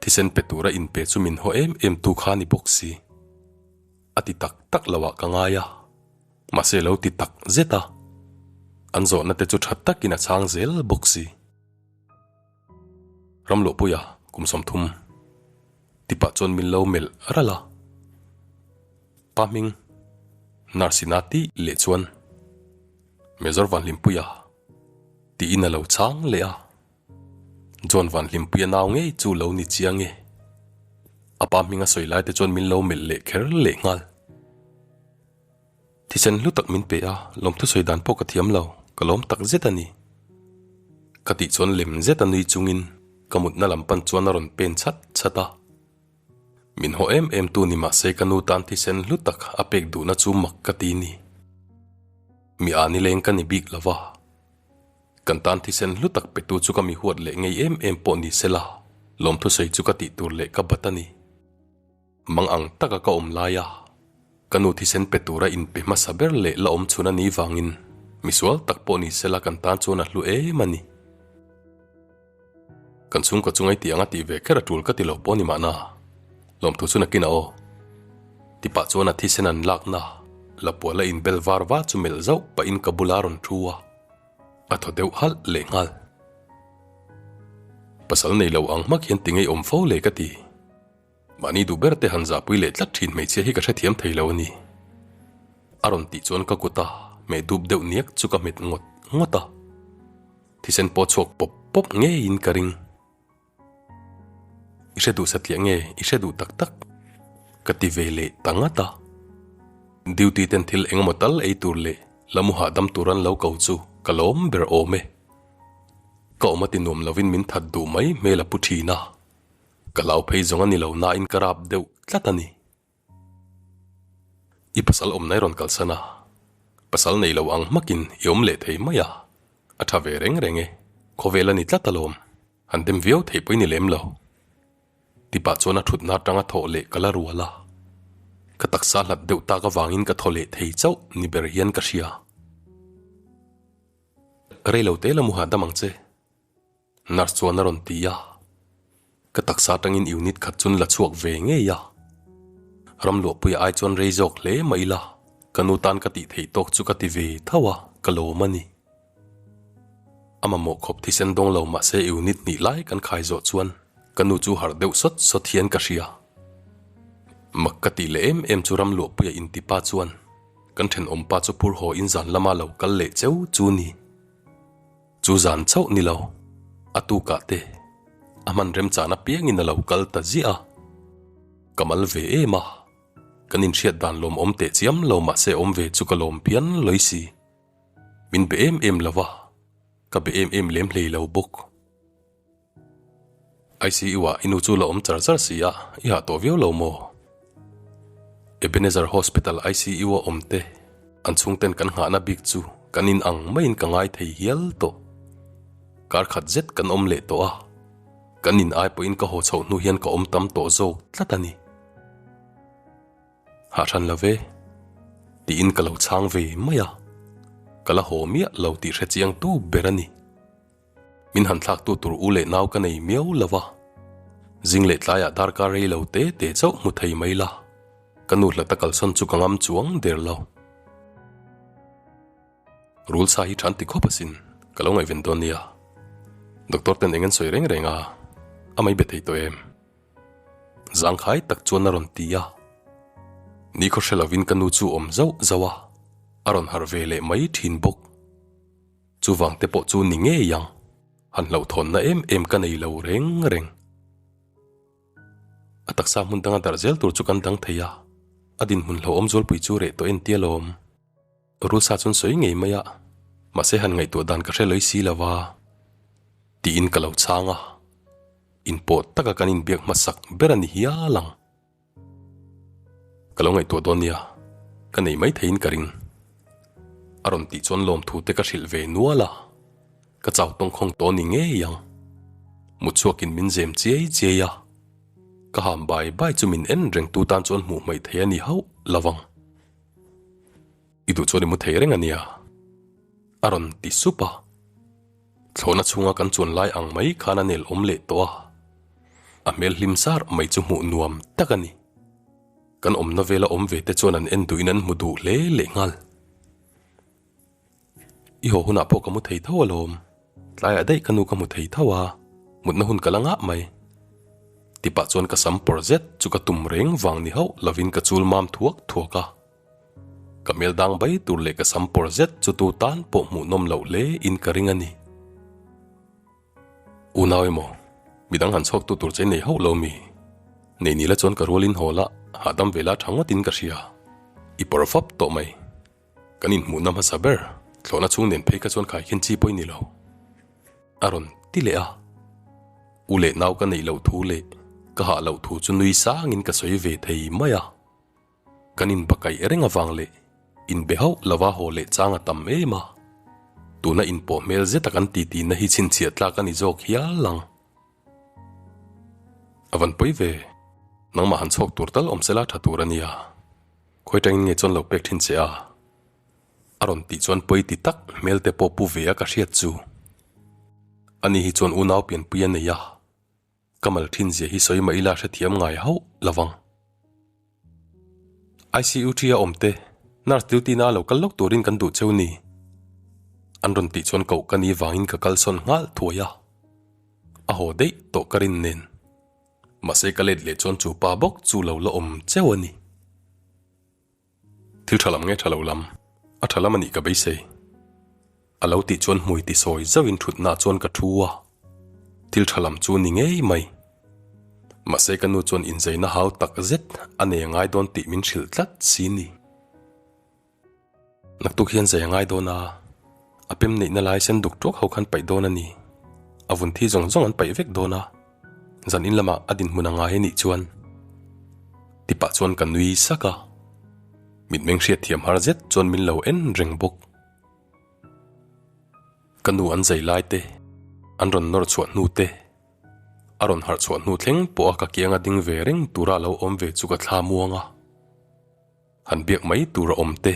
Thisen pe tura inpe chu min haw em em tu kha ni bawk si. A ti tak tak lo ah ka ngai a, mahse lo ti tak zet a. An zawhna te chu tha takin a chhang zel bawk si. Ramluahpuia kum 30 ti pah chuan min lo melh ralh a. Pa hming Nurse ina tih leh chuan Major Vanhlimpuia tiin a lo chhang leh a. John Vanhlimpuia nau ngei chu lo ni chiang e. A pa hming a sawi lai te chuan min lo melh leh kher leh nghal. Thisen hlu tak min pe a, lawmthu sawi dan pawh ka thiam lo, ka lawm tak zet a ni. Ka tih chuan lem zet a nui chungin ka mutna lam pan chuan a rawn pen chhat chhat a. Min haw em em tu ni mahse ka nu tan thisen hlu tak a pek duhna chu mak ka ti ni. Mi a nileng ka ni bik lo va. Kan tan thisen hlu tak petu chu ka mi huat leh ngei em em pawh ni sela, lawmthu sawi chu ka tih tur leh ka bat a ni. Mang ang taka ka awm lai a, ka nu thisen pe tura inpe hmasa ber leh la awm chhun a nih vangin misual tak pawh ni sela kan tan chuan a hlu em a ni. Kan chhungkaw chu ngaih tih anga tih ve kher a tul ka ti lo pawh ni mahna, lawmthu chu nakin a aw. Ti pah chuan a thisen an lakna Lapuala inbel var va chu melh zauh pahin ka bula rawn thu a, a thaw deuh halh leh nghal. Pasal nei lo ang hmak hian ti ngeiawm fo le ka ti. Mahni duh ber te han zahpui leh tlat thin hmeichhia hi ka hrethiam thei lo a ni. A rawn tih chuan ka kut a hmeh dup deuh niak chu ka hmet ngawt ngawt a. Thisen pawh chhuak pawp pawp ngeiin ka ring. I hre duh satliah nge i hre duh tak tak? Ka ti ve leh ta ngat a. Duty ten thil engemaw tal ei tur leh la mu hahdam tur an lo ko chu ka lawm ber awm e. Ka awm a ti nuam lovin min that duh mai hmel a pu thin a. Ka lau phei zawng a ni lo nain ka rap deuh tlat a ni. I pasal awm nai rawn kalsan a, pasal nei lo ang hmakin i awm leh thei mai a, a tha ve reng reng e, khawvel a ni tlat alawm, han dem viau theih pawh i ni lem lo. Tipah chuan a thutna atanga thawh leh ka la rual a, ka taksa hlat deuh tak avangin ka thaw leh thei chauh ni ber hian ka hria. Rei lo te la mu hahdam ang che. Nurse chuan a rawn ti a, ka taksa atangin unit khat chun la chhuak ve ngei a. Ramluahpuia ai chuan rei zawk hle mah ila, ka nu tan ka tih theih tawk chu ka ti ve tho a, ka lawm a ni. A mamawh khawp thisen dawng lo mahse unit hnih lai kan khai zawh chuan ka nu chu harh deuh sawt sawt hian ka hria. Mak ka tih leh em em chu Ramluahpuia intipa chuan kan thenawmpa chu phur haw in zan lama lo kal leh cheu chu ni. Chu zan chauh ni lo, a tukah te a hman remchahna piangin a lo kal ta ziah a. Ka mal ve em a, kan inhriat dan lawmawm teh chiam lo mahse awm ve chu ka lawm phian lawi si. Min be em em lo va, ka be em em lem hlei lo bawk. ICU ah i nu chu la awm char char si a, i hah tawh viau lo maw? Ebenezer Hospital ICU a awm te, an chhungten kan nghahna bik chu kan in ang maiin ka ngai thei hial tawh. Kar khat zet kan awm leh tawh a, kan in ai pawhin ka haw chhoh hnu hian ka awm tam tawh zawk tlat a ni. Hah hran lo ve, tiin ka lo chhang ve mai a, ka la haw miah lo tih hrechiang tu ber a ni. Min han thlaktu tur u leh nau ka nei miau lo va, zing leh tlaiah darkar rei lo te te chauh hmu thei mai la, ka nu hlata kalsawn chu ka ngam chuang der lo. Rul sa hi than ti khawp asin, ka lo ngaihven dawn nia. Doctor ten eng an sawi reng reng a, a mai be thei tawh em? Zangkhai tak chuan a rawn ti a, nikhaw hre lovin ka nu chu awm zauh zauh a, a rawn harh ve leh mai thin bawk. Chuvang te pawh chu ni ngei ang, han hlauhthawnna em em ka nei lo reng reng. A taksa hmun danga darh zel tur chu kan dang thei a, a dinhmun hlauhawm zualpui chu reh tawh entia lawm. Rulsa chuan sawi ngei mai a, mahse han ngaihtuah dan ka hre lawi si lo va, tiin ka lo chhang a, inpawh taka kan inbiak hmasak ber a ni hial ang. Ka lo ngaihtuah dawn nia, ka nei mai theiin ka ring. A rawn tih chuan lawmthu te ka hrilh ve nual a, ka chau tawngkhawng tawh ni ngei ang. Mutchhuakin min zem chiai chiai a, ka ham bai bai chu min en reng tu tan chuan hmuh hmaih thei a ni hauh lo vang. I duh chuan i mu thei reng a nia, a rawn ti sup a. Thlawhna chhunga kan chuan lai ang mai khan a nel awm leh tawh a, a hmel hlim sar mai chu hmuh nuam tak a ni. Kan awmna vela awm ve te chuan an en duhin an hmu duh hle leh nghal. I haw hunah pawh ka mu thei tho alawm, tlaiah daih ka nu ka hmu thei tho a, mutna hun ka la ngah mai. Tipah chuan ka sam pawr zet chu ka tum reng vang ni hauh lovin ka chul mam thuak thuak a. Ka hmel dang bai tur leh ka sam pawr zet chu tu tan pawh hmuhnawm loh hle in ka ring a ni. Unau emaw, midang han chhuak tu tur che nei hauh lo mi? Nei ni la chuan ka rualin haw la, hahdam ve la tha ngawtin ka hria. I pawr fap tawh mai. Kan inhmuhna hmasa ber, thlawhna chhung nen phei kha chuan khaikhin chi pawh i ni lo. A rawn ti leh a. U leh nau ka neih loh thu leh ka hah loh thu chu nui sangin ka sawi ve thei mai a. Kan inbakaih reng avang leh inbe hauh lova haw leh chang a tam em a. Tuna inpawh hmel zeta kan titi na hi chhinchhiah tlak a ni zawk hial ang. A van pawi ve, nangmah han chhuak tur tal awm sela tha tur a nia. Khawi tangin nge chuan lo pek thin che a? A rawn tih chuan pawi ti tak hmel te pawh pu ve a ka hriat chu. Ani hi chuan unau pianpui a nei a. Ka mal thin zia hi sawi mah ila hrethiam ngai hauh lo vang. ICU thi a awm te, nurse duty na a lo kal lawk turin kan duh cheu ni. An rawn tih chuan koh ka ni vangin ka kalsawn nghal thuai a. A haw daih tawh ka rin nen. Mahse ka let leh chuan chu pa bawk chu lo la awm cheu a ni. Thil tha lam nge tha lo lam? A tha lam a nih ka beisei. A lo tih chuan hmui ti sawi zauhin thutnaah chuan ka thu a. Thil tha lam chu ni ngei mai. Mahse ka nu chuan inzaina hau tak zet a nei a ngai dawn tih min hrilh tlat si ni. Naktuk hian zai a ngai dawn a, a pem neihna lai sen duk tuak ho khan paih dawn a ni. A vun thi zawng zawng an paih vek dawn a. Zan in lamah a dinhmun a ngai a nih chuan ti pah chuan ka nui sak a, mitmeng hriatthiam har zet chuan min lo en reng bawk. Ka nu an zai lai te, an rawn nawr chhuah hnu te, a rawn harh chhuah hnu thleng pawh a ka kianga ding ve reng tura lo awm ve chu ka thla muang a. Han biak mai tur a awm te,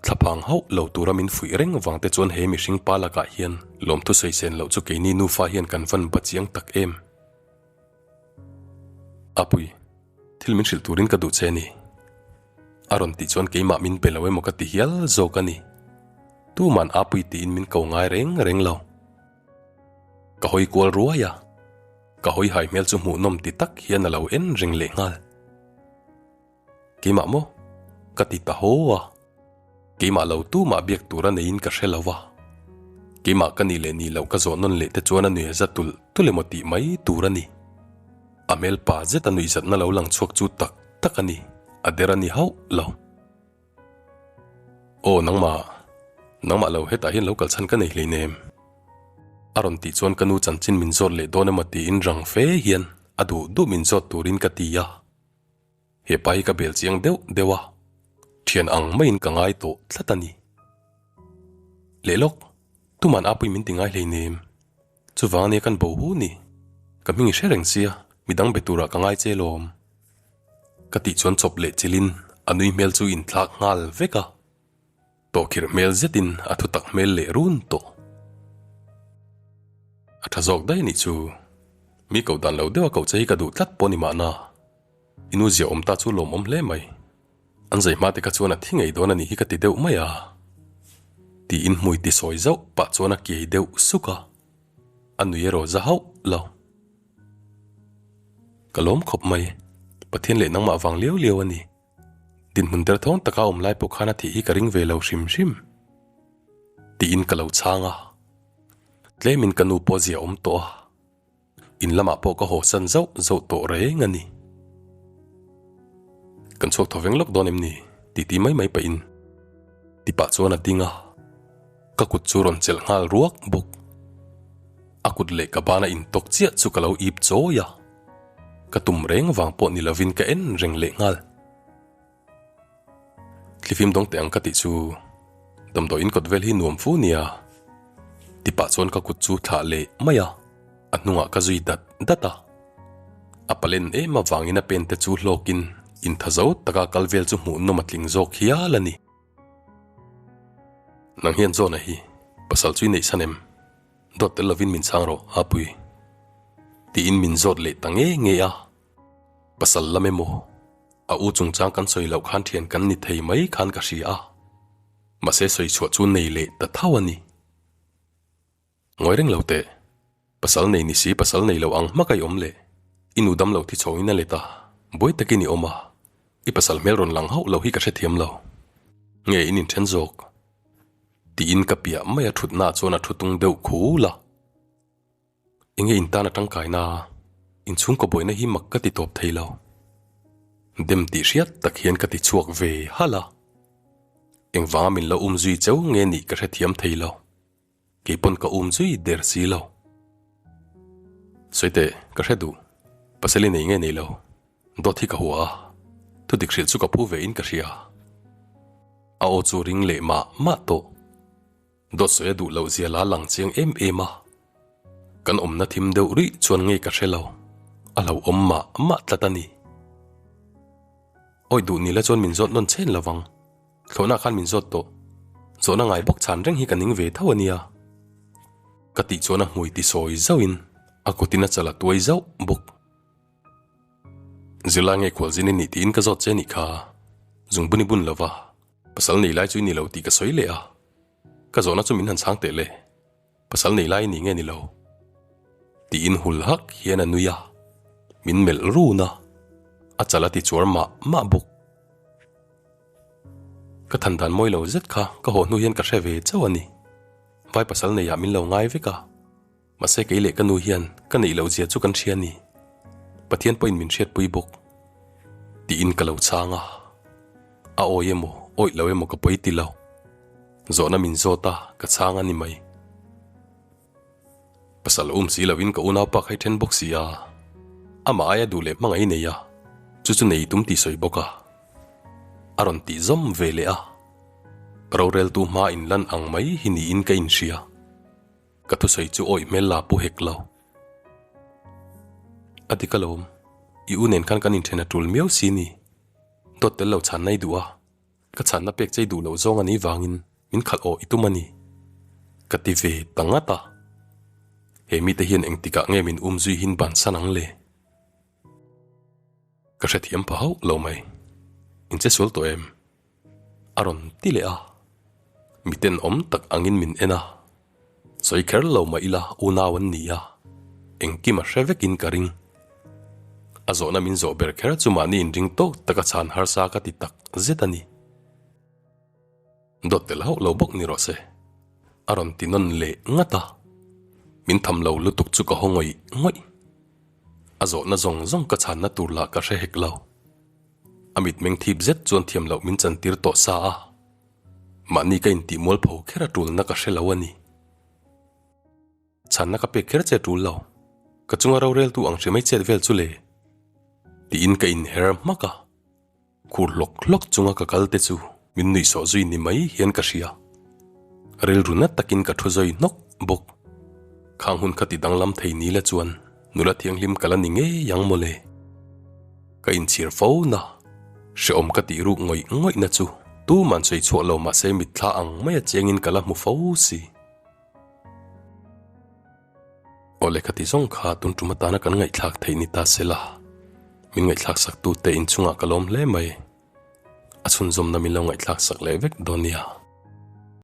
thlaphang hauh lo tura min fuih reng vang te chuan he mihring pa lakah hian lawmthu sawi sen loh chu keini nufa hian kan van ba chiang tak em. Apui, thil min hrilh turin ka duh che ni. A rawn tih chuan keimah min pe lo emaw ka ti hial zawk a ni. Tuman Apui tiin min ko ngai reng reng lo. Ka hawi kual ruai a, ka hawi hai hmel chu hmuhnawm ti tak hian a lo en reng lehnghal. Keimah maw? Ka ti ta haw a. Keimah lo tumah biak tur a neiin ka hre lo va. Keimah ka nih leh nih loh ka zawh nawn leh te chuan a nuih a za tulh tulh emaw tih mai tur a ni. A hmel pa zet a nuihzatna lo lang chhuak chu tak tak a ni, a der a ni hauh lo. Aw nangmah, nangmah lo hetah hian lo kal chhan ka nei hleinem. A rawn tih chuan ka nu chanchin min zawt leh dawn emaw tiin rang fe hian a duh duh min zawt turin ka ti a. He pa hi ka bel chiang deuh deuh a, thian ang maiin ka ngai tawh tlat a ni. Leh lawk, tuman Apui min ti ngai hleinem. Chuvang ania kan bo hu ni. Ka hming i hre reng sia, midang be turah ka ngai che lawm. Ka tih chuan chawp leh chilhin a nui hmel chu inthlak nghal vek a. Tawhkhirh hmel zetin a thutak hmel leh run tawh. A tha zawk daih a nih chu. Mi koh dan lo deuha koh che hi ka duh tlat pawh ni mahna. I nu zia awm ta chu lawmawm hle mai. An zai hma te kha chuan a thi ngei dawn a nih hi ka ti deuh mai a. Tiin hmui ti sawi zauh pah chuan a kiai deuh suk a. A nui erawh za hauh lo. Ka lawm khawp mai. Pathian leh nangmah vang liau liau a ni. Dinhmun derthawng taka awm lai pawh khan a thih hi ka ring ve lo hrim hrim. Tiin ka lo chhang a. Tlemin ka nu pawh zia awm tawh a. In lamah pawh ka haw san zauh zauh tawh reng a ni. Kan chhuak thaw veng lawk dawn em ni? Titi mai mai pahin ti pah chuan a ding a, ka kut chu rawn chelh nghal ruak bawk. A kut leh ka bana intawk chiah chu ka lo ip chawi a, ka tum reng vang pawh ni lovin ka en reng leh nghal. Thlifim dawng teh ang ka tih chu damdawiin kawt vel hi nuam fu nia ti pah chuan ka kut chu thlah leh mai a, a hnungah ka zui dat dat a. A palen em avangin a pen te chu hlawkin intha zo taka kal vel chu hmuh nawm a tling zawk hial a ni. Nang hian John-a hi pasal chu i neih san em? Dawt tel lovin min chhang rawh, Apui. Tiin min zawt leh ta nge nge a. Pasal lam emaw, a u chungchang kan sawi loh khan thian kan ni thei mai khan ka hria a. Mahse sawi chhuah chu nei leh ta tho a ni. Ngawi reng lo teh. Pasal nei ni si pasal nei lo ang hmak a i awm leh. I nu dam lo thi chhawngin a let a, buai takin i awm a. I pasal hmel rawn lang hauh lo hi ka hrethiam lo. Nge in inthen zawk? Tiin ka piah mai a thutna ah chuan a thu tung deuh khul a. Enge in tan a tangkaina a, inchhungkaw buaina hi mak ka ti tawp thei lo. Dem tih hriat tak hian ka ti chhuak ve halh a. Engvanga min lo um zui cheu nge nih ka hrethiam thei lo. Kei pawn ka um zui der si lo. Sawi teh, ka hre duh. Pasal i nei nge nei lo? Dawt hi ka hua a, thudik hrilh chu ka phu ve in ka hria. A aw chu ring leh mah mah tawh. Dawt sawi a duh loh zia la lang chiang em em a. Kan awmna thim deuh rih chuan nge ka hre lo, a lo awm mah mah tlat a ni. Awi duh nila chuan min zawt nawn chen lo vang. Thlawhna khan min zawt tawh. Zawhna ngai bawk chhan reng hi ka ning ve tho a nia. Ka tih chuan a hmui ti sawi zauhin a kutin a chal a tuai zauh bawk. Zirlai nge khualzin i nih tiin ka zawt che nih kha. Zungbun i bun lo va, pasal nei lai chu i ni lo tih ka sawi leh a. Ka zawhna chu min han chhang teh le. Pasal nei lai ni nge ni lo? Tiin hul hak hian a nui a, min melh run a, a chal a ti chuar mah mah bawk. Ka than dan mawi lo zet kha ka haw hnu hian ka hre ve chauh a ni. Vai pasal neiah min lo ngai vek a, mahse kei leh ka nu hian ka neih loh zia chu kan hria a ni. Pathian pawhin min hriatpui bawk. Tiin ka lo chhang a, a awi emaw awih lo emaw ka pawi ti lo. Zawhna min zawt a, ka chhang a ni mai. Pasal um si lovin ka unaupa kha i then bawk si a, amah aia duh leh hmangaih i nei a, chu chu nei tum tih sawi bawk a. A rawn tih zawm ve leh a, roreltu hma inlan ang mai hi niin ka inhria. Ka thusawi chu awih hmel la pu hek lo. A dik alawm, i u nen khan kan inthen a tul miau si ni. Dawt tel lo chhan na i duh a. Ka chhanna pek chei duh loh zawng a nih vangin min khalh awh i tum a ni, ka ti ve ta ngat a. He mite hian engtikah nge min um zui hin bansan ang le? Ka hrethiam pha hauh lo mai. In che sual tawh em? A rawn ti leh a. Miten awm tak angin min en a. Sawi kher lo mah ila unau an ni a, engkim a hre vekin ka ring. A zawhna min zawh ber kher chu mahni inring tawk taka chhan harsa ka ti tak zet a ni. Dawt tel hauh lo bawk ni rawh se, a rawn ti nawn leh ngat a. Min tham lo lutuk chu ka haw ngawih ngawih. A zawhna zawng zawng ka chhanna tur lah ka hre hek lo. A mitmeng thip zet chuan thiam loh min chantir tawh sa a. Mahni ka intih mualpho kher a tulna ka hre lo a ni. Chhanna ka pek kher che tul lo. Ka chunga roreltu ang hri mai chet vel chu le. Tiin ka inher hmak a. Khur hlawk hlawk chunga ka kal te chu min nuihsawh zui ni mai hian ka hria. Rilru na takin ka thu zawi hnawk bawk. Khang hun kha ti danglam thei ni la chuan nula thianghlim ka la ni ngei ang mawle. Ka inchhir fo na, hrehawm ka tih ruk ngawih ngawih na chu tuman sawi chhuah lo mahse mitthla ang maia chiangin ka la hmu fo si. Aw lehkha ti zawng kha tun tum atana kan ngaihthlak theih ni ta se la, min ngaihthlak sak tute inchungah ka lawm hle mai. A chhunzawmna min lo ngaihthlak sak leh vek dawn nia.